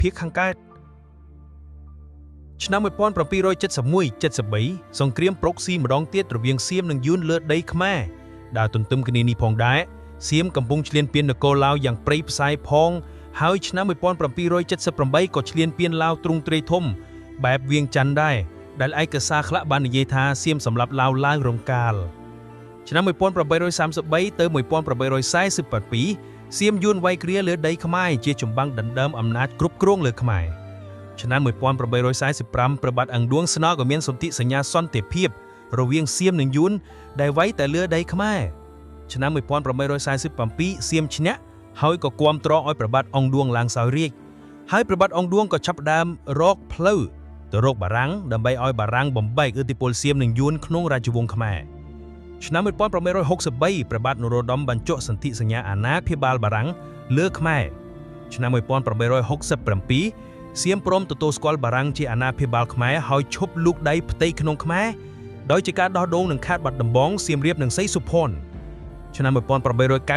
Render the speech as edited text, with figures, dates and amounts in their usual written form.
ភាគខាងកើតឆ្នាំ1771 73សង្គ្រាមប្រុកស៊ីម្ដងទៀតរវាងសៀមនិងយួនលើដីខ្មែរដែលទន្ទឹមគ្នានេះផងដែរសៀមកំពុងឈ្លានពាននគរឡាវយ៉ាងព្រៃផ្សៃផងហើយឆ្នាំ1778ក៏ឈ្លានពានឡាវទ្រង់ទ្រាយធំបែបវៀងច័ន្ទដែរដែលឯកសារខ្លះបាននិយាយថាសៀមសម្លាប់ឡាវឡើងរងកាលឆ្នាំ1833ទៅ1847សៀមយួនវាយគ្រាលើដីខ្មែរជាចម្បាំងដណ្ដើមអំណាចគ្រប់គ្រងលើខ្មែរឆ្នាំ1845ព្រះបាទអង្គឌួងស្នើក៏មានសន្ធិសញ្ញាសន្តិភាពរវាងសៀមនិងយួនដែលវាយតែលើដីខ្មែរឆ្នាំ1847សៀមឈ្នះហើយក៏គាំទ្រឲ្យព្រះបាទអង្គឌួងឡើងសោយរាជ្យហើយព្រះបាទអង្គឌួងក៏ចាប់ផ្ដើមរកផ្លូវទៅរកបារាំងដើម្បីឲ្យបារាំងបំបែកឥទ្ធិពលសៀមនិងយួនក្នុងរាជវង្សខ្មែរឆ្នាំ1863ព្រះបាទនរោត្តមបានចុះសន្ធិសញ្ញាអាណាព្យាបាលបារាំងលើខ្មែរឆ្នាំ1867សៀមព្រមទទួលស្គាល់បារាំងជាអាណាព្យាបាលខ្មែរហើយឈប់លូកដៃផ្ទៃក្នុងខ្មែរដោយជាការដោះដូងនឹងខេត្តបាត់ដំបងសៀមរាបនិងសីសុភ័ណ្ឌឆ្នាំ1890